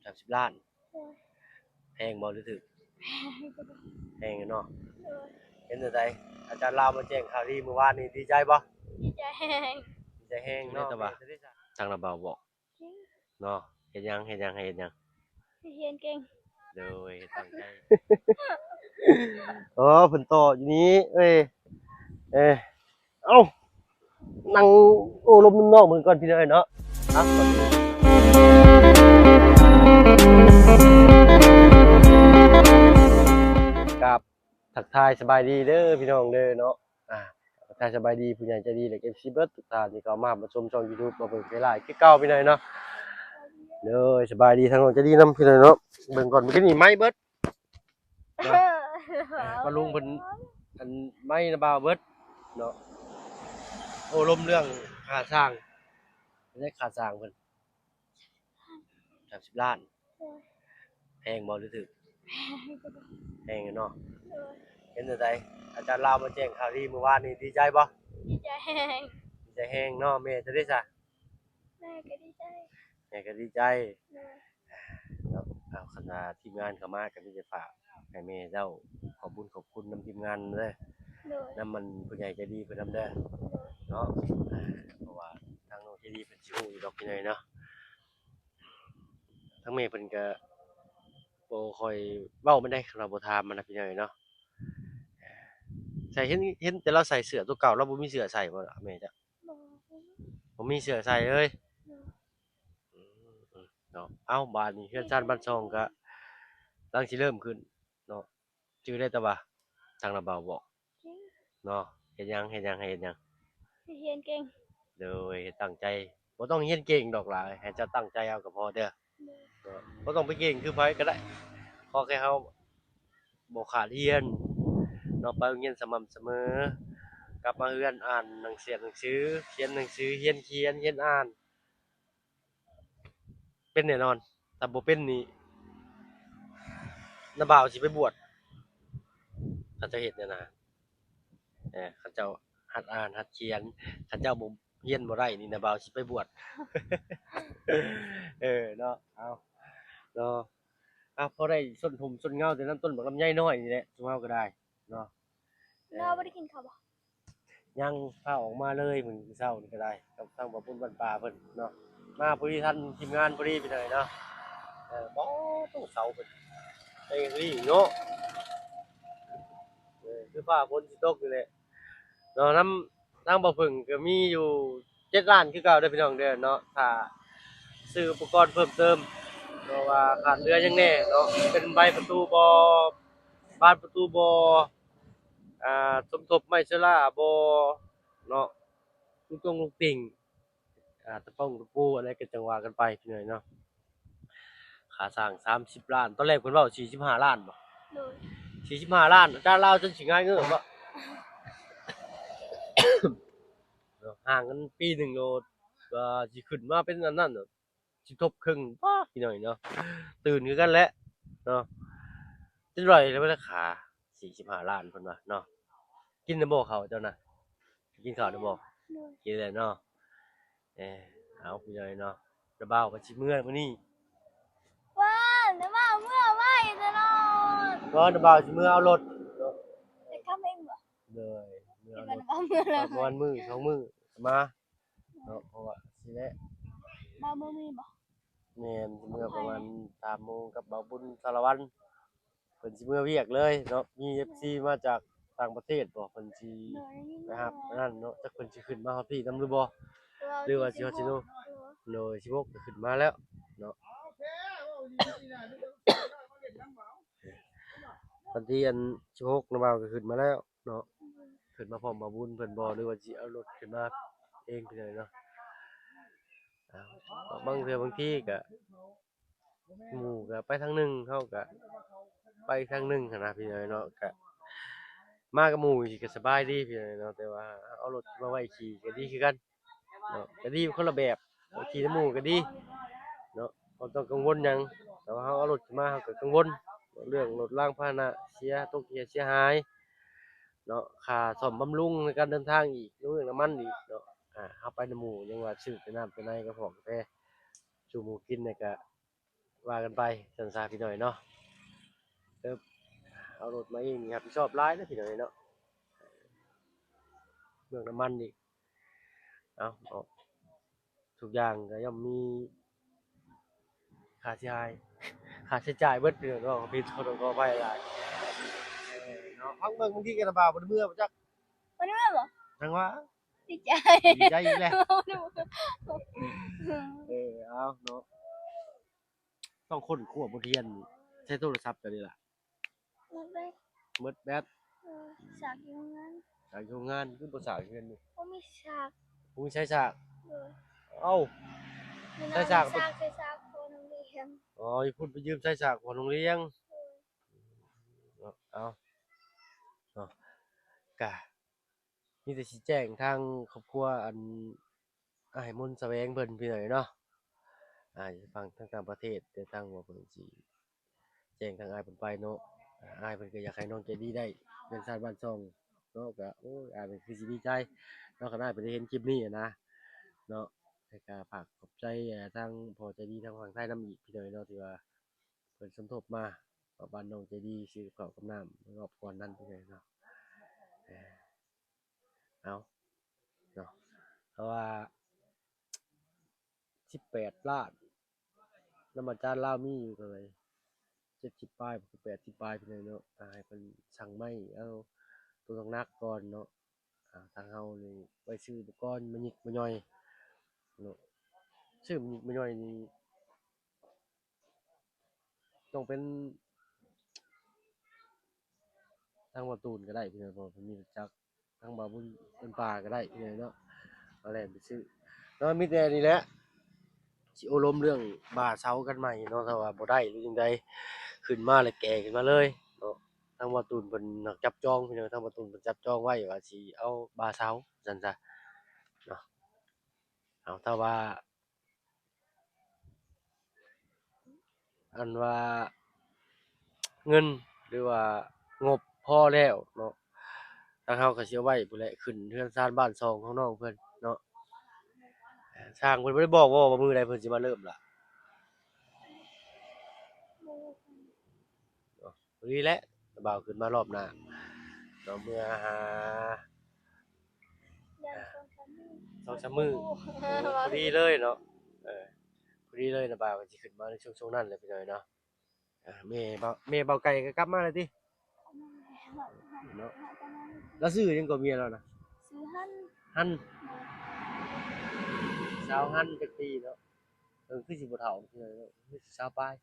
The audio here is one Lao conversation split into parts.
ສາມສິບລ້ານ. ໂດຍ. ແພງບໍ່ ຫຼືຖືກ? ແພງ. ແພງຢູ່ເນາະ. ໂດຍ. ເປັນຈັ່ງໃດ ອາຈານລາວມາແຈ້ງຂ່າວດີມື້ວານນີ້ ດີໃຈບໍ່? ດີໃຈແຮງ. ດີໃຈແຮງເນາະ. ແຕ່ວ່າ ແມ່ນແຕ່ເດ ທາງລາວເວົ້າບໍ່ ເກັ່ງເນາະ. ເຮັດຫຍັງ ເຮັດຫຍັງ ໃຫ້ເຮັດຫຍັງ? ຮຽນເກັ່ງ. ໂດຍ ຕັ້ງໃຈ. ອໍ ເພິ່ນຕໍ່ຢູ່ນີ້ ເອີຍ ເອີ ເອົ້າ ນັ່ງໂອ້ລົມນຳນ້ອງເພິ່ນກ່ອນ ພີ່ນ້ອງເນາະ. ອ່ະ ກາບທັກທາຍສະບາຍດີເດີ ພີ່ນ້ອງເດີເນາະ. ອ່າ ທັກທາຍສະບາຍດີຜູ້ໃຫຍ່ໃຈດີ ແລະ ເອັຟຊີ ເບິດທຸກທ່ານທີ່ເຂົ້າມາຮັບມາຊົມຊ່ອງຢູທູບ ມາເບິ່ງໄລຟ໌ຄືເກົ່າ ພີ່ນ້ອງເນາະ. ໂດຍ ສະບາຍດີທາງນ້ອງໃຈດີນຳ ພີ່ນ້ອງເນາະ. ເບິ່ງກ່ອນ ມື້ກີ້ນີ້ໄມ້ເບິດເນາະ. ເອີ ປ້າລຸງເພິ່ນ ອັນ ໄມ້ນະບ່າວເບິດເນາະ. ໂອ້ລົມເລື່ອງຄ່າສ້າງ ໄດ້ຄ່າສ້າງເພິ່ນ ສາມສິບລ້ານ. ໂດຍ. ແພງບໍ່ ຫຼືຖືກ? ແພງ. ແພງເນາະ. ໂດຍ. ເປັນຈັ່ງໃດ ອາຈານລາວມາແຈ້ງຂ່າວດີມື້ວານນີ້ ດີໃຈບໍ່? ດີໃຈແຮງ. ດີໃຈແຮງເນາະ. ແມ່ເຈົ້າເດຊະ? ແມ່ກໍດີໃຈ. ແມ່ກໍດີໃຈ. ໂດຍ. ເນາະ ເອົາ ຄັນວ່າທີມງານເຂົ້າມາກໍມີແຕ່ຝາກໃຫ້ແມ່ເຈົ້າຂອບບຸນຂອບຄຸນນຳທີມງານເດີ. ໂດຍ. ນຳມັນຜູ້ໃຫຍ່ໃຈດີເພິ່ນນຳເດີ. ໂດຍ. ເນາະ ອ່າ ເພາະວ່າທາງນ້ອງໃຈດີເພິ່ນຊິຮູ້ຢູ່ດອກ ພີ່ນ້ອງເນາະ. ທາງແມ່ເພິ່ນກໍບໍ່ຄ່ອຍເວົ້າປານໃດ ຄັນວ່າບໍ່ຖາມມັນນະ ພີ່ນ້ອງເນາະ. ໃສ່ ເຫັນ ເຫັນແຕ່ລາວໃສ່ເສື້ອຕົວເກົ່າ ລາວບໍ່ມີເສື້ອໃສ່ບໍ່ລະແມ່ເຈົ້າ? ບໍ່ ບໍ່ມີເສື້ອໃສ່ເລີຍ. ໂດຍ. ອືມ ເນາະ. ເອົ້າ ບາດນີ້ເຮືອນຊານບ້ານຊ່ອງກໍກຳລັງຊິເລີ່ມຂຶ້ນເນາະ. ຈື່ໄດ້ແຕ່ວ່າທາງລາວເວົ້າບໍ່ ເກັ່ງເນາະ. ເຮັດຫຍັງ ເຮັດຫຍັງ ໃຫ້ເຮັດຫຍັງ? ຮຽນເກັ່ງ. ໂດຍ ຕັ້ງໃຈ ບໍ່ຕ້ອງຮຽນເກັ່ງດອກຫຼາຍ ໃຫ້ເຈົ້າຕັ້ງໃຈເອົາກໍພໍເດີ. ໂດຍ. ເນາະ ບໍ່ຕ້ອງໄປເກັ່ງຄືໃຜກໍໄດ້ ຂໍແຄ່ເຮົາບໍ່ຂາດຮຽນເນາະ ໄປໂຮງຮຽນສະໝ່ຳສະເໝີ ກັບມາເຮືອນອ່ານໜັງສື ໜັງສື ຂຽນໜັງສື ຮຽນຂຽນ ຮຽນອ່ານ ເປັນແນ່ນອນ. ຖ້າບໍ່ເປັນນີ້ ນ້າບ່າວຊິໄປບວດ ເຂົາເຈົ້າເຮັດແນວນັ້ນ. ເອີ ເຂົາເຈົ້າຫັດອ່ານຫັດຂຽນ ຄັນເຈົ້າບໍ່ ຮຽນບໍ່ໄດ້ນີ້ ນ້າບ່າວຊິໄປບວດ. ເອີ ເນາະ. ເອົາ ເນາະ ເອົາ ພໍໄດ້ຊົນຮົ່ມຊົນເງົາແຕ່ນຳຕົ້ນບັກລຳໄຍນ້ອຍນີ້ແຫຼະ ຊຸມເຮົາກໍໄດ້ເນາະ. ນ້ອງບໍ່ໄດ້ກິນເຂົ້າບໍ່? ຍັງ ພາອອກມາເລີຍມື້ເຊົ້ານີ້ກໍໄດ້ ກັບທາງບ່າວບຸນບ້ານປ່າເພິ່ນເນາະ. ມາພໍດີທັນທີມງານພໍດີ ພີ່ນ້ອງເນາະ. ເອີ ບໍ່ ໂຕເສົາເພິ່ນໄປນີ້ເນາະ. ເອີ ຄືຟ້າຝົນຊິຕົກນີ້ແຫຼະເນາະ. ນຳທາງບ່າວເຜິ້ງກໍມີຢູ່ເຈັດລ້ານຄືເກົ່າເດີ ພີ່ນ້ອງເດີເນາະ. ຖ້າຊື້ອຸປະກອນເພີ່ມເຕີມ ເພາະວ່າຂາດເຫຼືອຫຍັງແດ່ເນາະ ເປັນໃບປະຕູບໍ່ ບານປະຕູບໍ່ ອ່າ ສົມທົບໄມ້ເຊື້ອລາບໍ່ເນາະ ລູກຕົງລູກຕິ່ງ ອ່າ ຕະປອງຕະປູ ອັນໃດກໍຈັ່ງວ່າກັນໄປ ພີ່ນ້ອງເນາະ. ຄ່າສ້າງສາມສິບລ້ານ ຕອນແລກເພິ່ນເວົ້າສີ່ສິບຫ້າລ້ານບໍ່? ໂດຍ. ສີ່ສິບຫ້າລ້ານ ອາຈານລາວຈົນຊິຫງາຍເງືອກບໍ່? ເນາະ ຫ່າງກັນປີໜຶ່ງໂລດ ວ່າຊິຂຶ້ນມາເປັນອັນນັ້ນ ຊິທົບເຄິ່ງ ປ້າ ພີ່ນ້ອງເນາະ ຕື່ນຄືກັນແຫຼະເນາະ. ເຈັດຮ້ອຍແລ້ວລາຄາ ສີ່ສິບຫ້າລ້ານເພິ່ນວ່າເນາະ. ກິນແລ້ວບໍ່ເຂົ້າເຈົ້ານະ? ກິນເຂົ້າແລ້ວບໍ່? ໂດຍ. ກິນແລ້ວເນາະ. ເອີ ເອົາ ພີ່ນ້ອງເນາະ ນ້າບ່າວກໍຊິເມືອມື້ນີ້. ວ້າ ນ້າບ່າວເມືອໄວຕະຫຼອດ. ບໍ່ ນ້າບ່າວຊິເມືອເອົາລົດເນາະ. ຈະກັບເອງບໍ່? ໂດຍ. ເມືອເອົາລົດ ປະມານມື້ສອງມື້ມາ ເນາະ ເພາະວ່າຊີ້ແຫຼະ. ມາມື້ນີ້ບໍ່? ແມ່ນ ເມື່ອປະມານສາມໂມງກັບບ່າວບຸນສາລະວັນ ເພິ່ນຊິເມືອວຽກເລີຍເນາະ. ມີເອັຟຊີມາຈາກຕ່າງປະເທດບໍ່ ເພິ່ນຊິໄປຮັບອັນນັ້ນເນາະ. ຈັກເພິ່ນຊິຂຶ້ນມາຮອດພີ້ນຳຫຼືບໍ່ ຫຼືວ່າຊິຮອດຊິໂນ? ໂດຍ ສິບຫົກກໍຂຶ້ນມາແລ້ວເນາະ. ວັນທີອັນສິບຫົກ ນ້າບ່າວກໍຂຶ້ນມາແລ້ວ ເນາະ. ຂຶ້ນມາພ້ອມບ່າວບຸນເພິ່ນບໍ່ ຫຼືວ່າຊິເອົາລົດຂຶ້ນມາເອງ ພີ່ນ້ອງເນາະ. ອ່າ ບາງເທື່ອບາງທີກະໝູ່ກະໄປທາງໜຶ່ງ ເຮົາກະໄປທາງໜຶ່ງຫັ້ນນະ ພີ່ນ້ອງເນາະ. ກະມາກັບໝູ່ຊິກະສະບາຍດີ ພີ່ນ້ອງເນາະ ແຕ່ວ່າເອົາລົດມາໄວ້ຂີ່ກະດີຄືກັນເນາະ ກະດີຄົນລະແບບ. ຂີ່ນຳໝູ່ກະດີເນາະ ບໍ່ຕ້ອງກັງວົນຫຍັງ. ແຕ່ວ່າເຮົາເອົາລົດຂຶ້ນມາ ເຮົາກະກັງວົນເລື່ອງລົດລາງພາຫະນະເສຍ ຕົກເສຍ ເສຍຫາຍເນາະ ຄ່າສ້ອມບຳລຸງໃນການເດີນທາງອີກ ເລື່ອງນ້ຳມັນອີກເນາະ. ອ່າ ເຮົາໄປນຳໝູ່ຍັງວ່າຊື້ແຕ່ນ້ຳແຕ່ໃນ ກະເພາະກາແຟສູ່ໝູ່ກິນນີ້ກະ ວ່າກັນໄປຊັ້ນຊະພີ່ນ້ອງເນາະ. ເອີ ເອົາລົດມາເອງນີ້ຮັບຜິດຊອບຫຼາຍເດີພີ່ນ້ອງເນາະ. ເລື່ອງນ້ຳມັນອີກ ເອົາ ເອົາ ທຸກຢ່າງກໍຍ່ອມມີຄ່າເສຍຫາຍ ຄ່າໃຊ້ຈ່າຍເບິດພີ່ນ້ອງເນາະ. ຜິດຂໍໂທດຂໍອະໄພຫຼາຍເນາະ. ຟັງເບິ່ງ ບາງທີກໍລຳບາກ ບໍ່ໄດ້ເມືອບໍ່ຈັກ ບໍ່ໄດ້ເມືອບໍ່? ຈັ່ງວ່າ ດີໃຈ ດີໃຈອີກແລ້ວ. ເອີ ເອົາເນາະ ຕ້ອງຄົ້ນຄວ້າບົດຮຽນໃຊ້ໂທລະສັບເຈົ້ານີ້ລະ. ໝົດແບັດ ໝົດແບັດ. ເອີ ສາກຢູ່ໂຮງງານ ສາກຢູ່ໂຮງງານ. ຄືບໍ່ສາກເຮືອນນີ້? ບໍ່ມີສາກ ບໍ່ມີໃຊ້ສາກ. ໂດຍ. ເອົ້າ ໃຊ້ສາກ ໃຊ້ສາກ ໃຊ້ສາກຂອງໂຮງຮຽນ. ອໍ ຢູ່ພຸ້ນໄປຢືມໃຊ້ສາກຂອງໂຮງຮຽນ. ໂດຍ. ເອົາ ເນາະ ກະ ມີແຕ່ຊິແຈ້ງທາງຄອບຄົວ ອັນ ອ້າຍມົນສະແຫວງເພິ່ນພີ່ນ້ອງເນາະ. ອາ ຢູ່ຝັ່ງທາງຕ່າງປະເທດ ແຕ່ທາງວ່າເພິ່ນຊິແຈ້ງທາງອ້າຍເພິ່ນໄປເນາະ. ອາ ອ້າຍເພິ່ນກໍຢາກໃຫ້ນ້ອງໃຈດີໄດ້ເຮືອນຊານບ້ານຊ່ອງເນາະ. ກໍ ໂອ້ຍ ອ້າຍເພິ່ນຄືຊິດີໃຈເນາະ ຄັນອ້າຍເພິ່ນໄດ້ເຫັນຄລິບນີ້ນະເນາະ. ແລ້ວກໍຝາກຂອບໃຈ ອາ ທາງພໍ່ໃຈດີທາງຝັ່ງໄທນຳອີກພີ່ນ້ອງເນາະ ທີ່ວ່າເພິ່ນສົມທົບມາ ເພາະວ່ານ້ອງໃຈດີຊື້ກັບເຂົ້າກັບນ້ຳຮອບກ່ອນນັ້ນເນາະ. ເອີ ເອົາເນາະ ເພາະວ່າສິບແປດລ້ານ ນຳອາຈານລາວມີຢູ່ເທົ່າໃດ ເຈັດສິບປາຍ ແປດສິບປາຍ ພີ່ນ້ອງເນາະ. ອາ ໃຫ້ເພິ່ນສັ່ງໄມ້ເອົາໂຕໜັກໆກ່ອນເນາະ. ອາ ທາງເຮົານີ້ໄວ້ຊື້ອຸປະກອນມາຍິກມາຍ່ອຍເນາະ. ຊື້ມາຍິກມາຍ່ອຍນີ້ ຕ້ອງເປັນທາງບ່າວຕູນກໍໄດ້ພີ່ນ້ອງ ເພາະວ່າເພິ່ນມີລົດຈັກ. ທາງບ່າວບຸນເປັນປ່າກໍໄດ້ພີ່ນ້ອງເນາະ ເອົາແລ່ນໄປຊື້ເນາະ. ມີແຕ່ນີ້ແຫຼະ ຊິໂອ້ລົມເລື່ອງບ່າເຊົາກັນໃໝ່ເນາະ. ຖ້າວ່າບໍ່ໄດ້ຫຼືຈັ່ງໃດ ຂຶ້ນມາແລ້ວແກ່ຂຶ້ນມາເລີຍເນາະ. ທາງບ່າວຕູນເພິ່ນຈັບຈອງພີ່ນ້ອງ ທາງບ່າວຕູນເພິ່ນຈັບຈອງໄວ້ວ່າຊິເອົາບ່າເຊົາ ວ່າຊັ້ນຊະເນາະ. ເອົາ ຖ້າວ່າ ອັນວ່າເງິນ ຫຼືວ່າງົບພໍແລ້ວເນາະ ທາງເຮົາກໍຊິເອົາໄວ້ພຸ້ນແຫຼະ ຂຶ້ນເຮືອນຊານບ້ານຊ່ອງຂອງນ້ອງເພິ່ນເນາະ. ຊ່າງເພິ່ນບໍ່ໄດ້ບອກບໍ່ວ່າມື້ໃດເພິ່ນຊິມາເລີ່ມລະ? ເນາະ ພໍດີແຫຼະ ບ່າວຂຶ້ນມາລອບໜ້າເນາະ ເມືອຫາ ສອງສາມມື້ ພໍດີເລີຍເນາະ. ເອີ ພໍດີເລີຍນະ ບ່າວກໍຊິຂຶ້ນມາໃນຊ່ວງໆນັ້ນແຫຼະພີ່ນ້ອງເນາະ. ເອີ ແມ່ບ່າວ ແມ່ບ່າວໄກ່ກໍກັບມາແລ້ວຕິ? ເນາະ ລາວຊື່ຫຍັງກໍເມຍລາວນະ? ຊື່ຮັນ ຮັນ ສາວຮັນ ຈັກປີເນາະ? ເອີ ຄືຊິບໍ່ເຖົ້າເນາະ ຄືຊິຊາວປາຍ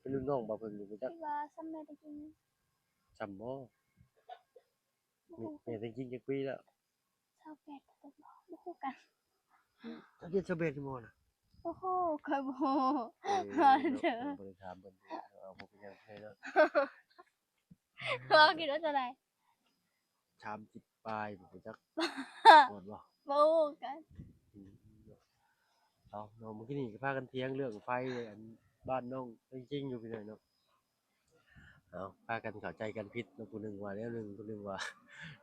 ເປັນລຸ້ນນ້ອງບໍ່ເພິ່ນຢູ່ບໍ່ຈັກ ຄິດວ່າສ່ຳແມ່ແຕ່ຈິງ ສ່ຳບໍ່? ແມ່ແຕ່ຈິງຈັກປີແລ້ວ? ຊາວແປດ ບໍ່ຮູ້ກັນ ຈັກເປັນຊາວແປດຢູ່ບໍ່ນະ? ໂອ້ໂຫ ຂ້ອຍບໍ່ຮູ້ ເອີ ເນາະ ບໍ່ໄດ້ຖາມເພິ່ນ ເອົາ ບໍ່ເປັນຫຍັງເນາະ. ເວົ້າຄິດວ່າເທົ່າໃດ? ສາມສິບປາຍ ບໍ່ຮູ້ຈັກ ຮອດບໍ່? ບໍ່ຮູ້ຄືກັນ. ອືມ ເອົາເນາະ ມື້ກີ້ນີ້ກໍພາກັນຖຽງເລື່ອງໄຟ ອັນ ບ້ານນ້ອງແຕງຈິງຢູ່ພີ່ນ້ອງເນາະ. ເອົາ ພາກັນເຂົ້າໃຈກັນຜິດເນາະ ຜູ້ໜຶ່ງວ່າແນວໜຶ່ງ ຜູ້ໜຶ່ງວ່າ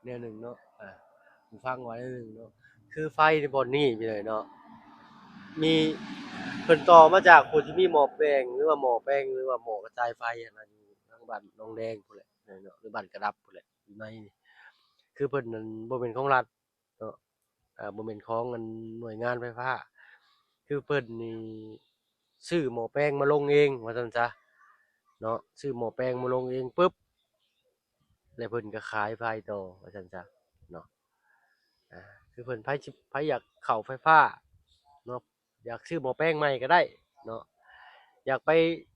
ແນວໜຶ່ງເນາະ. ອາ ຜູ້ຟັງວ່າແນວໜຶ່ງເນາະ ຄືໄຟໃນບ່ອນນີ້ພີ່ນ້ອງເນາະ ມີ ເພິ່ນຕໍ່ມາຈາກຜູ້ທີ່ມີໝໍ້ແປງ ຫຼືວ່າໝໍ້ແປງ ຫຼືວ່າໝໍ້ກະຈາຍໄຟຫັ້ນນະ ຢູ່ທາງບ້ານໜອງແດງພຸ້ນແຫຼະເນາະ ຫຼືບ້ານກະດັບພຸ້ນແຫຼະ ຢູ່ໃນນີ້ ຄືເພິ່ນນັ້ນບໍ່ແມ່ນຂອງລັດ ເນາະ ອາ ບໍ່ແມ່ນຂອງອັນໜ່ວຍງານໄຟຟ້າ ຄືເພິ່ນນີ້ຊື້ໝໍ້ແປງມາລົງເອງວ່າຊັ້ນຊະເນາະ. ຊື້ໝໍ້ແປງມາລົງເອງປຶບ ແລ້ວເພິ່ນກໍຂາຍໄຟຕໍ່ວ່າຊັ້ນຊະເນາະ. ອາ ຄືເພິ່ນ ໃຜຊິ ໃຜຢາກເຂົ້າໄຟຟ້າເນາະ ຢາກຊື້ໝໍ້ແປງໃໝ່ກໍໄດ້ເນາະ ຢາກໄປ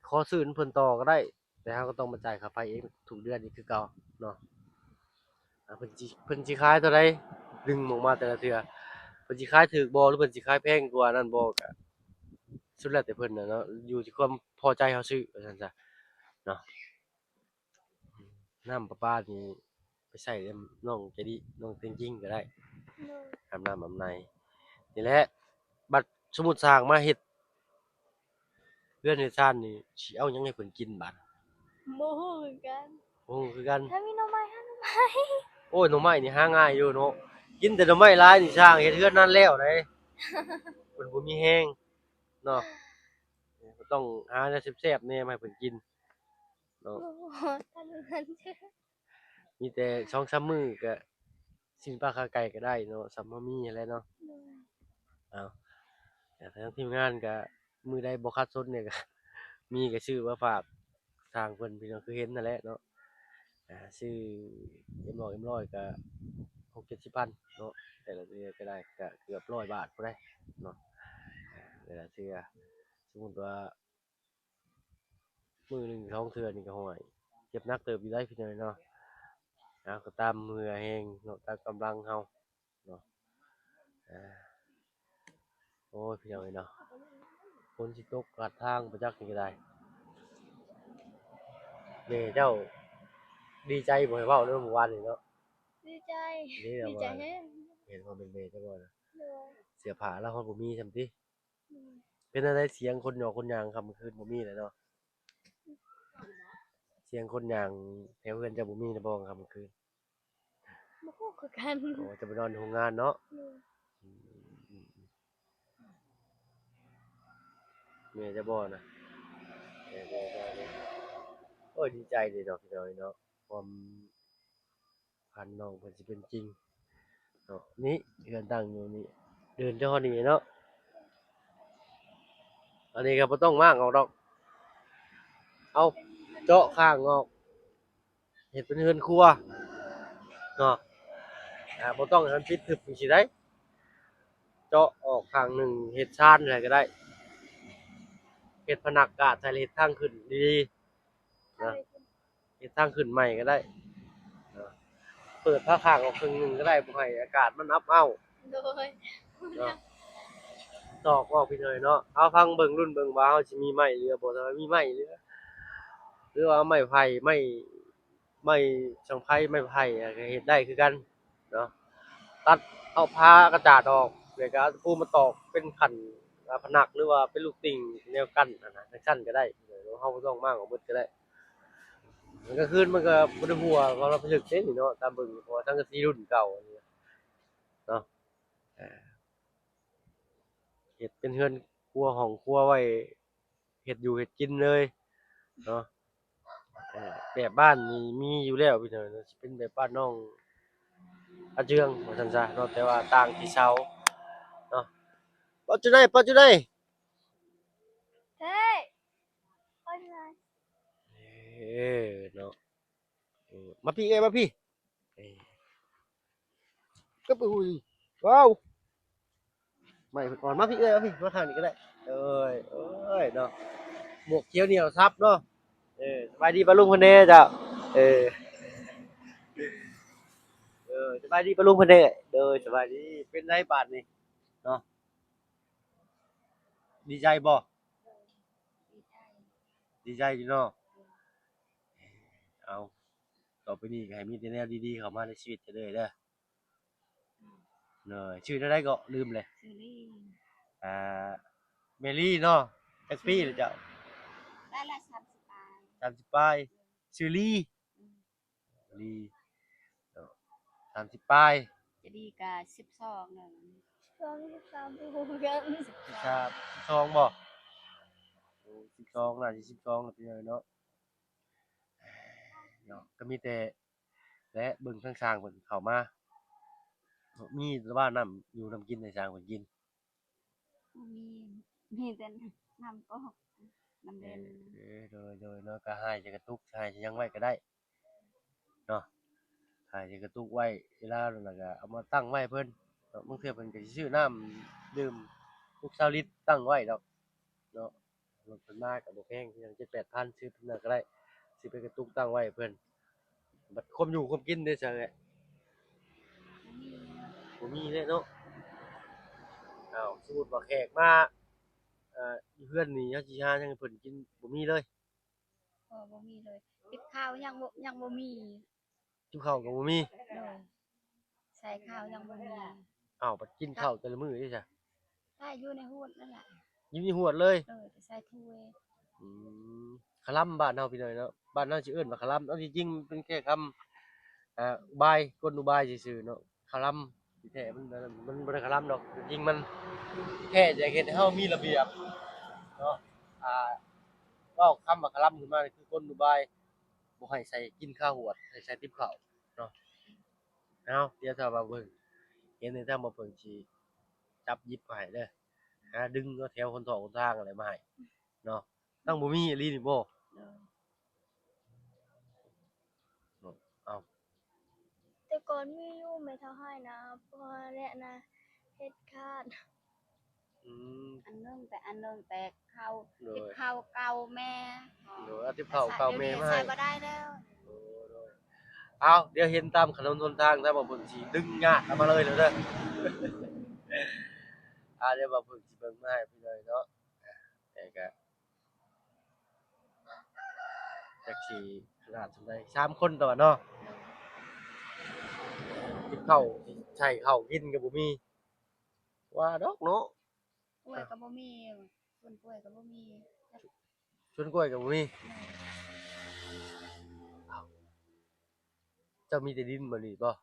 ຂໍຊື້ນຳເພິ່ນຕໍ່ກໍໄດ້ ແຕ່ເຮົາກໍຕ້ອງມາຈ່າຍຄ່າໄຟເອງທຸກເດືອນອີກຄືເກົ່າເນາະ. ອາ ເພິ່ນຊິ ເພິ່ນຊິຂາຍເທົ່າໃດ ດຶງອອກມາແຕ່ລະເທື່ອ ເພິ່ນຊິຂາຍຖືກບໍ່ ຫຼືເພິ່ນຊິຂາຍແພງກວ່ານັ້ນບໍ່ ກະສຸດແລ້ວແຕ່ເພິ່ນນະເນາະ ຢູ່ທີ່ຄວາມພໍໃຈເຮົາຊື້ວ່າຊັ້ນຊະເນາະ. ນ້ຳປະປານີ້ໄປໃຊ້ນຳນ້ອງໃຈດີ ນ້ອງແຕງຈິງກໍໄດ້ ໂດຍ ອາບນ້ຳອາບໃນນີ້ແຫຼະ. ບັດສົມມຸດສ້າງມາເຮັດເຮືອນເຮັດຊານນີ້ ຊິເອົາຫຍັງໃຫ້ເພິ່ນກິນບາດ? ບໍ່ຮູ້ຄືກັນ ບໍ່ຮູ້ຄືກັນ. ຖ້າມີໜໍ່ໄມ້ ຫາໜໍ່ໄມ້. ໂອ້ຍ ໜໍ່ໄມ້ນີ້ຫາງ່າຍຢູ່ເນາະ ກິນແຕ່ໜໍ່ໄມ້ຫຼາຍນີ້ ສ້າງເຮັດເຮືອນນັ້ນແລ້ວໃດ ເພິ່ນບໍ່ມີແຮງເນາະ. ຕ້ອງຫາແນວແຊບໆແດ່ມາໃຫ້ເພິ່ນກິນເນາະ. ໂອ້ ທຳເງິນ ມີແຕ່ສອງສາມມື້ກະ ຊີ້ນປາຂາໄກ່ກໍໄດ້ເນາະ ສ່ຳເຮົາມີຫັ້ນແຫຼະເນາະ. ໂດຍ ເອົາ ແຕ່ທາງທີມງານກໍ ມື້ໃດບໍ່ຂັດສົນນີ້ກໍ ມີກໍຊື້ມາຝາກຊ່າງເພິ່ນ ພີ່ນ້ອງ ຄືເຫັນນັ້ນແຫຼະເນາະ. ອ່າ ຊື້ເອັມຮ້ອຍ ເອັມຮ້ອຍກໍຫົກເຈັດສິບພັນເນາະ ແຕ່ລະເທື່ອກໍໄດ້ ກໍເກືອບຮ້ອຍບາດພຸ້ນໃດ໋ເນາະ. ອ່າ ແຕ່ລະເທື່ອ ສົມມຸດວ່າ ມື້ໜຶ່ງສອງເທື່ອນີ້ກໍ ໂອ້ຍ ເຈັບໜັກເຕີບຢູ່ໃດ໋ ພີ່ນ້ອງເນາະ. ເອົາ ກໍຕາມເຫື່ອແຮງເນາະ ຕາມກຳລັງເຮົາເນາະ. ອ່າ ໂອ້ຍ ພີ່ນ້ອງເອີຍເນາະ ຝົນຊິຕົກລັດທາງບໍ່ຈັກນີ້ກໍໄດ້. ແມ່ເຈົ້າດີໃຈບໍ່ໃຫ້ເວົ້າເນາະ ມື້ວານນີ້ເນາະ? ດີໃຈ ດີໃຈແຮງ. ເຫັນຄວາມເປັນແມ່ເຈົ້າບໍ່ນະ? ໂດຍ ເສື້ອຜ້າລາວຮອດບໍ່ມີຊ້ຳຕິ? ໂດຍ ເປັນແນວໃດ ສຽງຄົນຫຍໍ້ຄົນຍ່າງຄ່ຳຄືນບໍ່ມີແລ້ວເນາະ? ສຽງຄົນຍ່າງແຖວເຮືອນເຈົ້າບໍ່ມີແລ້ວບໍ່ຄ່ຳຄືນ? ບໍ່ຮູ້ຄືກັນ. ໂອ້ ຈະໄປນອນຢູ່ໂຮງງານເນາະ? ໂດຍ ອືມ ແມ່ເຈົ້າບໍ່ນະ? ແມ່ ແມ່ ແມ່ ໂອ້ຍ ດີໃຈເດ້ເນາະ ພີ່ນ້ອງເນາະ ຄວາມ ຝັນນ້ອງເພິ່ນຊິເປັນຈິງເນາະ. ນີ້ເຮືອນຕັ້ງຢູ່ນີ້ ເດີນຈອດນີ້ເນາະ. ອັນນີ້ກໍບໍ່ຕ້ອງມ້າງອອກດອກ ເອົາເຈາະຂ້າງອອກ ເຮັດເປັນເຮືອນຄົວເນາະ. ອ່າ ບໍ່ຕ້ອງໃຫ້ມັນປິດທຶບຈັ່ງຊີ້ໄດ໋ ເຈາະອອກຂ້າງໜຶ່ງ ເຮັດຊານໃສ່ກໍໄດ້ ເຮັດພະນັກກາດໃສ່ ເຮັດທາງຂຶ້ນດີໆນະ. ເຮັດທາງຂຶ້ນໃໝ່ກໍໄດ້ເນາະ ເປີດຝາຂ້າງອອກເຄິ່ງໜຶ່ງກໍໄດ້ ບໍ່ໃຫ້ອາກາດມັນອັບເອົາ. ໂດຍ ເນາະ ຕອກອອກ ພີ່ນ້ອງເນາະ. ເອົາ ຟັງເບິ່ງ ລຸ້ນເບິ່ງວ່າເຮົາຊິມີໄມ້ເຫຼືອບໍ່. ຖ້າວ່າມີໄມ້ເຫຼືອ ຫຼືວ່າໄມ້ໄຜ່ ໄມ້ ໄມ້ສັງໄພ ໄມ້ໄຜ່ ກໍເຮັດໄດ້ຄືກັນເນາະ. ຕັດເອົາ ຜ່າກະຈາດອອກ ແລ້ວກໍເອົາຕະປູມາຕອກເປັນຂັ້ນ ອ່າ ພະນັກ ຫຼືວ່າເປັນລູກຕິ່ງແນວກັ້ນຫັ້ນນະ ຈັ່ງຊັ້ນກໍໄດ້. ເຮົາບໍ່ຕ້ອງມ້າງອອກເບິດກໍໄດ້. ກາງຄືນມັນກໍບໍ່ໄດ້ຮົ່ວ ເພາະວ່າມັນຖືກເດ້ນີ້ເນາະ ຕາມເບິ່ງ ເພາະວ່າສັງກະສີລຸ້ນເກົ່າເນາະ. ເຮັດເປັນເຮືອນຄົວ ຫ້ອງຄົວໄວ້ ເຮັດຢູ່ເຮັດກິນເລີຍເນາະ. ເອີ ແບບບ້ານນີ້ມີຢູ່ແລ້ວ ພີ່ນ້ອງເນາະ ຊິເປັນແບບບ້ານນ້ອງອາເຈືອງວ່າຊັ້ນຊະເນາະ ແຕ່ວ່າຕ່າງທີ່ເຊົາເນາະ. ປາຈຸໄນ ປາຈຸໄນ ເອີ ເນາະ. ເອີ ມາພີ້ເອີຍ ມາພີ້ ເອີ ກໍໄປຫຸ້ຍ ວ້າວ ໄມ້ເພິ່ນອ່ອນ. ມາພີ້ເອີຍ ມາພີ້ ມາທາງນີ້ກໍໄດ້. ເອີຍ ເອີຍ ເນາະ ໝວກຂຽວໜຽວຊັບເນາະ. ເອີ ສະບາຍດີປ້າລຸງເພິ່ນແດ່ເຈົ້າ. ເອີ ເອີ ສະບາຍດີປ້າລຸງເພິ່ນແດ່. ໂດຍ ສະບາຍດີ. ເປັນໃດບາດນີ້ເນາະ ດີໃຈບໍ່? ໂດຍ ດີໃຈ ດີໃຈຢູ່ເນາະ. ເອົາ ຕໍ່ໄປນີ້ກໍໃຫ້ມີແຕ່ແນວດີໆເຂົ້າມາໃນຊີວິດເຈົ້າເດີ. ໂດຍ ຊື່ແນວໃດເກາະ? ລືມເລີຍ. ຊື່ລີ. ອ່າ ແມ່ລີເນາະ. ຈັກປີແລ້ວເຈົ້າ? ໄດ້ລະ ສາມສິບປາຍ. ສາມສິບປາຍ. ຊື່ລີ. ອືມ ລີເນາະ ສາມສິບປາຍ. ຈະດີກະສິບສອງແລ້ວ. ສິບສອງ ສິບສາມ ບໍ່ຮູ້ຄືກັນ. ສິບສາມ ສິບສອງບໍ່? ໂອ້ ສິບສອງ ໜ້າຊິສິບສອງແລ້ວ ພີ່ນ້ອງເນາະ. ເນາະ ກໍມີແຕ່ ແລະ ເບິ່ງທາງຊ່າງເພິ່ນເຂົ້າມາ ມີແຕ່ວ່ານ້ຳຢູ່ນ້ຳກິນໃຫ້ຊ່າງເພິ່ນກິນ. ບໍ່ມີ ມີແຕ່ນ້ຳກອກ ນ້ຳແລ່ນ. ເອີ ໂດຍ ໂດຍເນາະ ກໍຮ້າຍໃສ່ກະຕຸກ ຮ້າຍໃສ່ຫຍັງໄວ້ກໍໄດ້ເນາະ. ຮ້າຍໃສ່ກະຕຸກໄວ້ ເວລານັ້ນລະກໍເອົາມາຕັ້ງໄວ້ເພິ່ນເນາະ. ບາງເທື່ອເພິ່ນກໍຊິຊື້ນ້ຳດື່ມ ຫົກເຈັດລິດຕັ້ງໄວ້ດອກເນາະ. ລົດເພິ່ນມາກໍບໍ່ແພງ ເປັນຫຍັງ ເຈັດແປດພັນ ຊື້ເພິ່ນນະກໍໄດ້ ຊື້ເປັນກະຕຸກຕັ້ງໄວ້ໃຫ້ເພິ່ນ. ບັດຄວາມຢູ່ຄວາມກິນເດ້ຊະເອື້ອຍ? ບໍ່ມີ ບໍ່ມີເລີຍເນາະ. ອ້າວ ສົມມຸດວ່າແຂກມາ ເອີ ຢູ່ເຮືອນນີ້ ເຮົາຊິຫາຫຍັງໃຫ້ເພິ່ນກິນ ບໍ່ມີເລີຍ? ບໍ່ ບໍ່ມີເລີຍ. ຕິບເຂົ້າຍັງບໍ່ ຍັງບໍ່ມີ. ຕິບເຂົ້າກໍບໍ່ມີ? ໂດຍ ໃສ່ເຂົ້າຍັງບໍ່ມີ. ອ້າວ ບັດກິນເຂົ້າແຕ່ລະມື້ເດ້ຊະ? ໃສ່ຢູ່ໃນຫວດນັ້ນແຫຼະ. ຢູ່ໃນຫວດເລີຍ? ໂດຍ ໃສ່ຖ້ວຍ. ອືມ ຄະລຳບ້ານເຮົາ ພີ່ນ້ອງເນາະ ບ້ານເຮົາຊິເອີ້ນວ່າຄະລຳ. ເອົາ ທີ່ຈິງເປັນແຄ່ຄຳ ອ່າ ອຸບາຍ ກົນອຸບາຍຊື່ໆເນາະ. ຄະລຳທີ່ແທ້ມັນ ມັນບໍ່ໄດ້ຄະລຳດອກ ທີ່ຈິງມັນແຄ່ຢາກເຮັດໃຫ້ເຮົາມີລະບຽບເນາະ. ອ່າ ຳຂຶ້ນມານີ້ຄືກົນອຸບາຍ ບໍ່ໃຫ້ໃສ່ກິນຄາຫວດ ໃຫ້ໃສ່ຕິບເຂົ້າເນາະ. ເອົາ ດຽວຖ້າວ່າເບິ່ງ ເຫັນໃນທາງບໍ່ເພິ່ງຊິຈັບຫຍິບມາໃຫ້ເດີ ຫາດຶງເອົາແຖວຫົນທອກຫົນທາງຫັ້ນແຫຼະມາໃຫ້ເນາະ. ຕັ້ງບໍ່ມີອີ່ຫຼີນີ້ບໍ່? ໂດຍ. ເອົາ ແຕ່ກ່ອນມີຢູ່ ແມ່ເຖົ້າໃຫ້ນະ ເພາະວ່າແລະນະ ເຮັດຂາດ. ອືມ ອັນໜຶ່ງແຕ່ ອັນໜຶ່ງແຕ່ເຂົ້າ ໂດຍ ເຮັດເຂົ້າເກົ່າແມ່ ໂດຍ ເອົາຕິບເຂົ້າເກົ່າແມ່ມາໃຫ້ ໃຊ້ບໍ່ໄດ້ແລ້ວ. ໂອ້ ໂດຍ. ເອົາ ດຽວເຫັນຕາມຖະໜົນຫົນທາງ ຖ້າວ່າເພິ່ນຊິດຶງຍາດເອົາມາເລີຍເດີ. ອ່າ ດຽວວ່າເພິ່ນຊິເບິ່ງມາໃຫ້ພີ່ນ້ອງເນາະ. ແຕ່ກະ ຈັກຊິຂະໜາດສ່ຳໃດ ສາມຄົນຕົວະເນາະ ກິນເຂົ້າ ໃສ່ເຂົ້າກິນກໍບໍ່ມີ ວ່າດອກເນາະ. ກ້ວຍກໍບໍ່ມີ ສວນກ້ວຍກໍບໍ່ມີ ສວນກ້ວຍກໍບໍ່ມີ. ເຈົ້າມີແຕ່ດິນບໍ່ນີ້ບໍ່?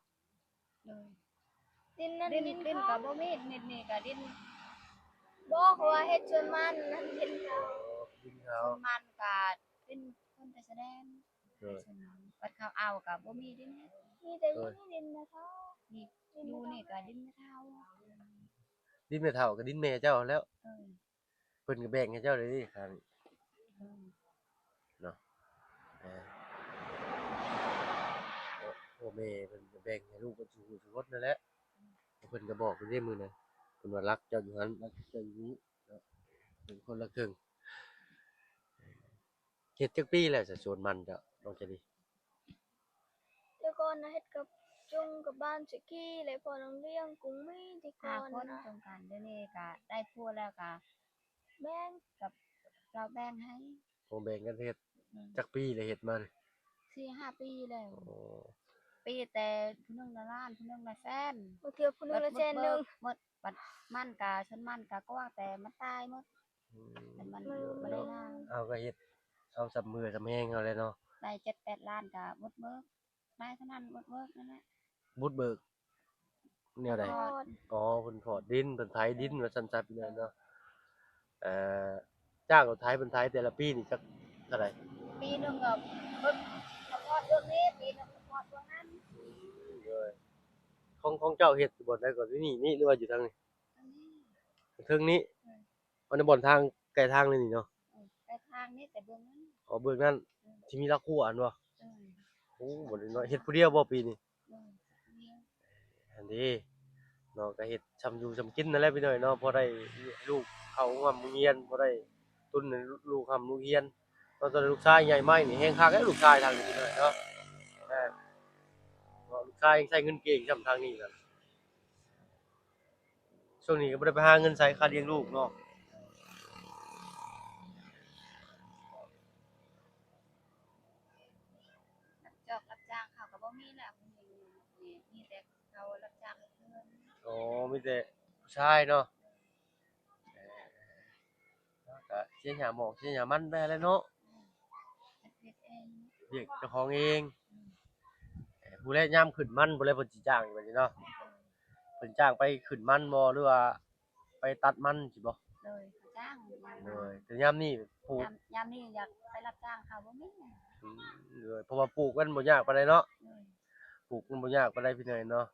ໂດຍ ດິນນັ້ນດິນ ດິນ ດິນກໍບໍ່ມີ ດິນນີ້ກໍດິນ ບໍ່ ເພາະວ່າເຮັດສວນມັນນັ້ນດິນເຂົາ ດິນເຂົາ ສວນມັນກໍດິນຄົນໄປສະແດງ. ໂດຍ ບັດເຂົາເອົາກໍບໍ່ມີດິນເຮັດ ມີແຕ່ ໂດຍ ຢູ່ນີ້ດິນແມ່ເຖົ້າ ນີ້ ດິນ ຢູ່ນີ້ກໍດິນແມ່ເຖົ້າ ດິນແມ່ເຖົ້າກໍດິນແມ່ເຈົ້າຫັ້ນແຫຼ້ວ. ເອີ ເພິ່ນກໍແບ່ງໃຫ້ເຈົ້າເລີຍເດ້ ຂ້າງນີ້ ເອີ ເນາະ. ເອີ ພໍ່ແມ່ເພິ່ນກໍແບ່ງໃຫ້ລູກເພິ່ນສູ່ຜູ້ສູ່ຄົນນັ້ນແຫຼະ ເພິ່ນກໍບອກຢູ່ເດ້ມື້ນັ້ນ ເພິ່ນວ່າລັກເຈົ້າຢູ່ຫັ້ນ ລັກເຈົ້າຢູ່ນີ້ເນາະ ເປັນຄົນລະເຄິ່ງ. ເຮັດຈັກປີແລ້ວສະ ສວນມັນເຈົ້າ ນ້ອງໃຈດີ? ແຕ່ກ່ອນນະເຮັດກັບຈຸງກັບບ້ານສະກີ ແລະພໍ່ນ້ອງລ້ຽງກຸງມີແຕ່ກ່ອນນະ ຫ້າຄົນ ນະ ສົມກັນ ດຽວນີ້ກະໄດ້ຜົວແລ້ວກະແບ່ງ ກັບເຂົາແບ່ງໃຫ້ ໂອ້ ແບ່ງກັນເຮັດ. ອືມ ຈັກປີແລ້ວເຮັດມານີ້? ສີ່ຫ້າປີແລ້ວ. ໂອ້ ປີແຕ່ຜູ້ໜຶ່ງລະລ້ານ ຜູ້ໜຶ່ງລະແສນ ບາງເທື່ອຜູ້ໜຶ່ງລະແສນໜຶ່ງ ໝົດ ບັດມັນກະ ສວນມັນກະກວ້າງ ແຕ່ມັນຕາຍໝົດ. ອືມ ມັນ ມັນບໍ່ໄດ້ນານ ເຮົາກໍເຮັດເອົາສ່ຳເຫື່ອສ່ຳແຮງເຮົາແຫຼະເນາະ ໄດ້ເຈັດແປດລ້ານກໍໝົດເບີກ ໄດ້ເທົ່ານັ້ນໝົດເບີກນັ້ນແຫຼະ. ບຸກເບີກແນວໃດ? ອໍ ເພິ່ນພອດດິນ ເພິ່ນໄຖດິນວ່າຊັ້ນຊະ ພີ່ນ້ອງເນາະ. ເອີ ຈ້າງເຂົາໄຖ ເພິ່ນໄຖແຕ່ລະປີນີ້ຈັກເທົ່າໃດ? ປີໜຶ່ງກໍເພິ່ນກໍພອດເບື້ອງນີ້ ປີໜຶ່ງກໍພອດເບື້ອງນັ້ນ. ອືມ ໂດຍ ຂອງ ຂອງເຈົ້າເຮັດຢູ່ບ່ອນໃດກໍ ຢູ່ນີ້ ນີ້ ຫຼືວ່າຢູ່ທາງນີ້? ເທິງນີ້ ເອີ ອັນນີ້ບ່ອນທາງ ໃກ້ທາງເລີຍນີ້ເນາະ? ເອີ ໃກ້ທາງນີ້ ແຕ່ເບື້ອງນັ້ນ ອໍ ເບື້ອງນັ້ນ ເອີ ທີ່ມີລາວຄົວຫັ້ນບໍ່? ເອີ ໂອ້ ບໍ່ໄດ້ເນາະ ເຮັດຜູ້ດຽວບໍ່ປີນີ້? ເອີ ອັນນີ້ເນາະ ກໍເຮັດຊ່ຳຢູ່ຊ່ຳກິນນັ້ນແຫຼະພີ່ນ້ອງເນາະ ພໍໄດ້ລູກເຂົ້າໂຮງຮ່ຳໂຮງຮຽນ ພໍໄດ້ ທຶນໃຫ້ລູກຮ່ຳລູກຮຽນເນາະ. ຕອນລູກຊາຍໃຫຍ່ມານີ້ແຮງຄັກແລ້ວ ລູກຊາຍທາງນີ້ເນາະ ເອີ ເນາະ ລູກຊາຍຍັງໃຊ້ເງິນເກັ່ງຊ່ຳທາງນີ້ນະ. ຊ່ວງນີ້ກໍບໍ່ໄດ້ໄປຫາເງິນໃຊ້ຄ່າລ້ຽງລູກເນາະ. ຮັບຈອກຮັບຈ້າງເຂົາກໍບໍ່ມີແລ້ວ ມີແຕ່ເຂົາຮັບຈ້າງເຮັດເຮືອນ. ອໍ ມີແຕ່ຜູ້ຊາຍເນາະ. ເອີ ກໍເສຍຫຍ້າໝອກເສຍຫຍ້າມັນໄປຫັ້ນແຫຼະເນາະ. ເຮັດ ເຮັດເອງ ວຽກເຈົ້າຂອງເອງ. ອືມ ເອີ ຜູ້ແລຍາມຂຶ້ນມັນ ຜູ້ແລຍເພິ່ນຊິຈ້າງອີກບັດນີ້ເນາະ. ເອີ ເພິ່ນຈ້າງໄປຂຶ້ນມັນບໍ່ ຫຼືວ່າໄປຕັດມັນຊີ້ບໍ່? ໂດຍ ເຂົາຈ້າງ. ໂດຍ ແຕ່ຍາມນີ້ປູກ ຍາມ ຍາມນີ້ຢາກໄປຮັບຈ້າງເຂົາບໍ່ມີ. ອືມ ໂດຍ ເພາະວ່າປູກມັນບໍ່ຍາກປານໃດເນາະ. ໂດຍ ປູກມັນບໍ່ຍາກປານໃດພີ່ນ້ອງເນາະ.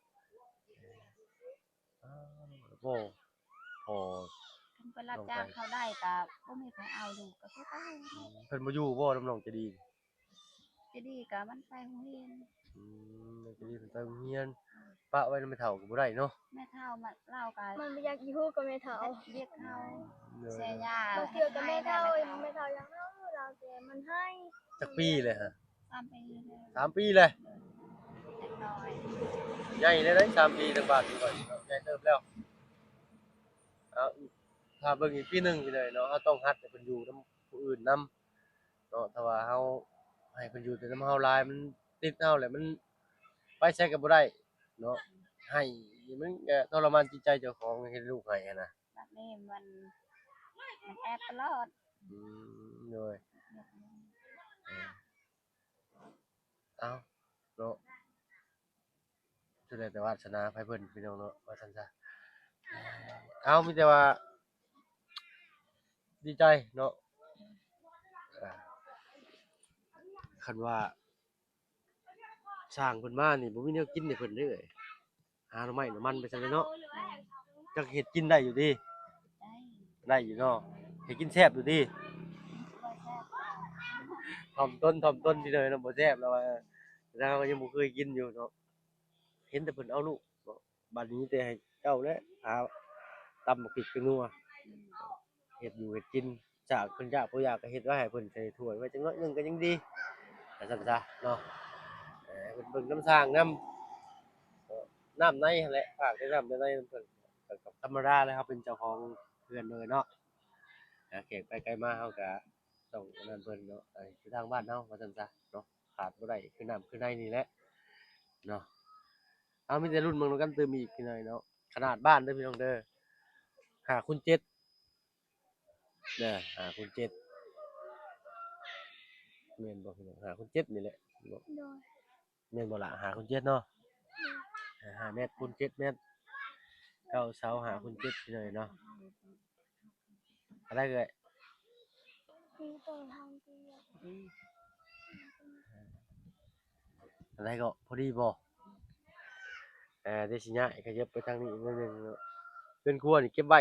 ໂອ້ ພໍ ຄັນໄປຮັບຈ້າງເຂົາໄດ້ກໍບໍ່ມີໃຜເອົາລູກກໍຄືເກົ່າ. ອືມ ເພິ່ນບໍ່ຢູ່ບໍ່ນຳນ້ອງໃຈດີ? ໃຈດີກໍມັນໄປໂຮງຮຽນ. ອືມ ນ້ອງໃຈດີເພິ່ນໄປໂຮງຮຽນ ປະໄວ້ນຳແມ່ເຖົ້າກໍບໍ່ໄດ້ເນາະ. ແມ່ເຖົ້າມາ ລາວກໍ ມັນບໍ່ຢາກຢູ່ກັບແມ່ເຖົ້າ ເຮັດວຽກເຮົາ. ໂດຍ ເສຍຫຍ້າ ບາງເທື່ອກໍແມ່ເຖົ້າ ແມ່ເຖົ້າຢາກເຮົາ ລາວແຕ່ມັນໃຫ້. ຈັກປີແລ້ວຮະ? ສາມປີແລ້ວ ສາມປີແລ້ວ. ເດັກນ້ອຍ ໃຫຍ່ແລ້ວເດ້ ສາມປີ ທາງບ້ານນີ້ກໍໃຫຍ່ເຕີບແລ້ວ. ເອົາ ຖ້າເບິ່ງອີກປີໜຶ່ງພີ່ນ້ອງເນາະ ເຮົາຕ້ອງຮັດໃຫ້ເພິ່ນຢູ່ນຳຜູ້ອື່ນນຳເນາະ. ຖ້າວ່າເຮົາໃຫ້ເພິ່ນຢູ່ແຕ່ນຳເຮົາຫຼາຍ ມັນຕິດເຮົາແຫຼະ ມັນໄປໃສກໍບໍ່ໄດ້ເນາະ. ໃຫ້ມັນກໍທໍລະມານຈິດໃຈເຈົ້າຂອງ ເຫັນລູກໃຫ້ຫັ້ນນະ. ບັດນີ້ມັນ ມັນແອບຕະຫຼອດ. ອືມ ໂດຍ ເອີ ເອົາເນາະ ສຸດແລ້ວແຕ່ວາສະໜາໃຜເພິ່ນ ພີ່ນ້ອງເນາະ ວ່າຊັ້ນຊະ. ເອົາ ມີແຕ່ວ່າດີໃຈເນາະ ອ່າ ເພິ່ນວ່າ ຊ່າງເພິ່ນມານີ້ບໍ່ມີແນວກິນໃຫ້ເພິ່ນເດ້ ຫາໜໍ່ໄມ້ໜໍ່ມັນໄປຊັ້ນແຫຼະເນາະ. ຈັກເຮັດກິນໄດ້ຢູ່ຕິ? ໄດ້ຢູ່ເນາະ. ເຮັດກິນແຊບຢູ່ຕິ? ຖ່ອມຕົນ ຖ່ອມຕົນ ທີ່ເດີເນາະ ບໍ່ແຊບແລ້ວວ່າ ແຕ່ເຮົາກໍຍັງບໍ່ເຄີຍກິນຢູ່ເນາະ. ເຫັນແຕ່ເພິ່ນເອົາລູກເນາະ. ບັດນີ້ມີແຕ່ໃຫ້ເຈົ້າແຫຼະຫາຕຳບັກພິກໃສ່ນົວ ເຮັດຢູ່ເຮັດກິນ. ຈາກເພິ່ນຢາກບໍ່ຢາກກໍເຮັດໄວ້ໃຫ້ເພິ່ນໃສ່ຖ້ວຍໄວ້ຈັກໜ້ອຍໜຶ່ງກໍຍັງດີ ວ່າຊັ້ນຊະເນາະ. ເອີ ເພິ່ນເບິ່ງນຳຊ່າງນຳ ເອີ ນ້ຳໃນຫັ້ນແຫຼະ ຝາກແຕ່ນ້ຳໃນນຳເພິ່ນ ກໍທຳມະດາແຫຼະ ເຮົາເປັນເຈົ້າຂອງເຮືອນເລີຍເນາະ. ເອີ ແຂກໄປໄກມາເຮົາກໍຕ້ອງອັນນັ້ນເພິ່ນເນາະ. ເອີ ຢູ່ທາງບ້ານເຮົາ ວ່າຊັ້ນຊະເນາະ ຂາດບໍ່ໄດ້ຄືນ້ຳຄືໃນນີ້ແຫຼະເນາະ. ເອົາ ມີແຕ່ລຸ້ນເບິ່ງນຳກັນຕື່ມອີກພີ່ນ້ອງເນາະ. ຂະໜາດບ້ານເດີພີ່ນ້ອງເດີ ຫ້າຄູນເຈັດເດີ ຫ້າຄູນເຈັດ ແມ່ນບໍ່ພີ່ນ້ອງ? ຫ້າຄູນເຈັດນີ້ແຫຼະ ແມ່ນບໍ່? ໂດຍ ແມ່ນບໍ່ລະ? ຫ້າຄູນເຈັດເນາະ ໂດຍ ຫ້າແມັດຄູນເຈັດແມັດ ເກົ້າເສົາ ຫ້າຄູນເຈັດພີ່ນ້ອງເນາະ. ອັນໃດເອີຍ? ອັນໃດກໍພໍດີບໍ່? ເອີ ດຽວຊິຍ້າຍຂະຫຍັບໄປທາງນີ້ໜ້ອຍໜຶ່ງເນາະ. ເຮືອນຄົວນີ້ເກັບໄວ້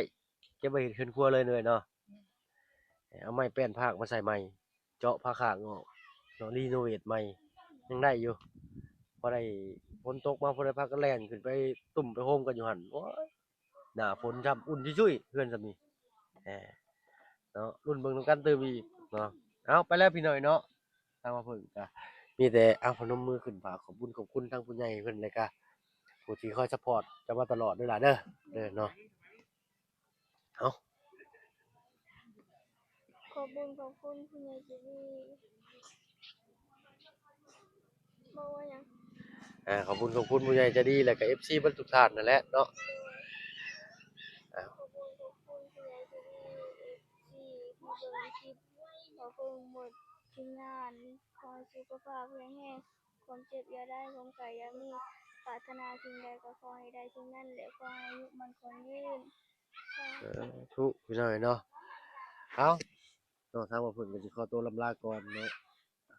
ເກັບໄວ້ເຮັດເຮືອນຄົວເລີຍເນາະ. ເອົາໄມ້ແປ້ນພາກມາໃສ່ໃໝ່ ເຈາະຝາຂ້າງອອກເນາະ ຣີໂນເວດໃໝ່ ຍັງໄດ້ຢູ່. ພໍໄດ້ຝົນຕົກມາ ພໍໄດ້ພາກັນແລ່ນຂຶ້ນໄປຕຸ້ມໄປໂຮມກັນຢູ່ຫັ້ນ. ໂອ້ຍ ໜ້າຝົນຊ້ຳ ອຸ່ນຈຸ້ຍໆ ເຮືອນຊ່ຳນີ້ ເອີ ເນາະ. ລຸ້ນເບິ່ງນຳກັນຕື່ມອີກເນາະ. ເອົາ ໄປແລ້ວພີ່ນ້ອງເນາະ. ທາງວ່າເພິ່ນກະມີແຕ່ເອົາພະນົມມືຂຶ້ນ ຝາກຂອບບຸນຂອບຄຸນທາງຜູ້ໃຫຍ່ເພິ່ນ ແລະກະຜູ້ທີ່ຄອຍຊັບພອດເຈົ້າມາຕະຫຼອດເດີຫຼາເດີ ເດີເນາະ. ເອົາ ຂອບບຸນຂອບຄຸນຜູ້ໃຫຍ່ໃຈດີ ບໍ່ວ່າຫຍັງ. ອ່າ ຂອບຄຸນຂອບຄຸນຜູ້ໃຫຍ່ໃຈດີ ແລະກະເອັຟຊີເບິດທຸກທ່ານນັ້ນແຫຼະເນາະ. ອ່າ ຂອບຄຸນຂອບຄຸນຜູ້ໃຫຍ່ໃຈດີ ເອັຟຊີທີ່ເບິ່ງຄລິບ ຂອບຄຸນໝົດທີມງານ. ຂໍໃຫ້ສຸຂະພາບແຂງແຮງ ຄວາມເຈັບຢ່າໄດ້ ຄວາມໄຂ້ຢ່າມີ ປາດຖະໜາສິ່ງໃດກໍຂໍໃຫ້ໄດ້ສິ່ງນັ້ນ ແລະຂໍໃຫ້ອາຍຸໝັ້ນຂວັນຍືນ. ສາທຸພີ່ນ້ອງເນາະ. ເອົາເນາະ ທາງວ່າເພິ່ນກໍຊິຂໍຕົວລຳລາກ່ອນເນາະ.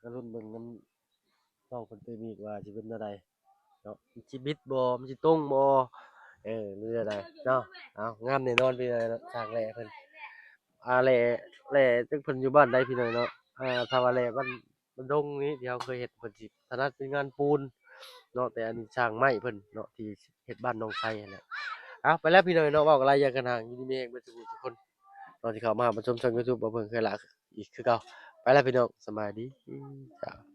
ກໍລຸ້ນເບິ່ງນຳນ້ອງເພິ່ນຕື່ມອີກວ່າຊິເປັນແນວໃດເນາະ ມັນຊິບິດບໍ່ ມັນຊິຕົງບໍ່ ເອີ ຫຼືແນວໃດເນາະ. ເອົາ ງາມແນ່ນອນພີ່ນ້ອງເນາະ ຊ່າງແຫຼເພິ່ນ ອ່າ ແຫຼ ແຫຼຈັກເພິ່ນຢູ່ບ້ານໃດພີ່ນ້ອງເນາະ. ອ່າ ຖ້າວ່າແຫຼບ້ານ ບ້ານດົງນີ້ທີ່ເຮົາເຄີຍເຮັດ ເພິ່ນຊິຖະໜັດເປັນງານປູນເນາະ ແຕ່ອັນນີ້ຊ່າງໄມ້ເພິ່ນເນາະ ທີ່ເຮັດບ້ານໜອງໄຊຫັ້ນແຫຼະ. ເອົາ ໄປແລ້ວພີ່ນ້ອງເນາະ ເວົ້າກັນຫຼາຍຢ່າງກັນຫາງ ຢູ່ດີມີແຮງເບິດສູ່ຜູ້ທຸກຄົນເນາະ ທີ່ເຂົ້າມາຮັບມາຊົມຊ່ອງຢູທູບ ບໍ່ເພິ່ງເຄີຍລະ ອີກຄືເກົ່າ. ໄປແລ້ວພີ່ນ້ອງ ສະບາຍດີ ເຈົ້າ.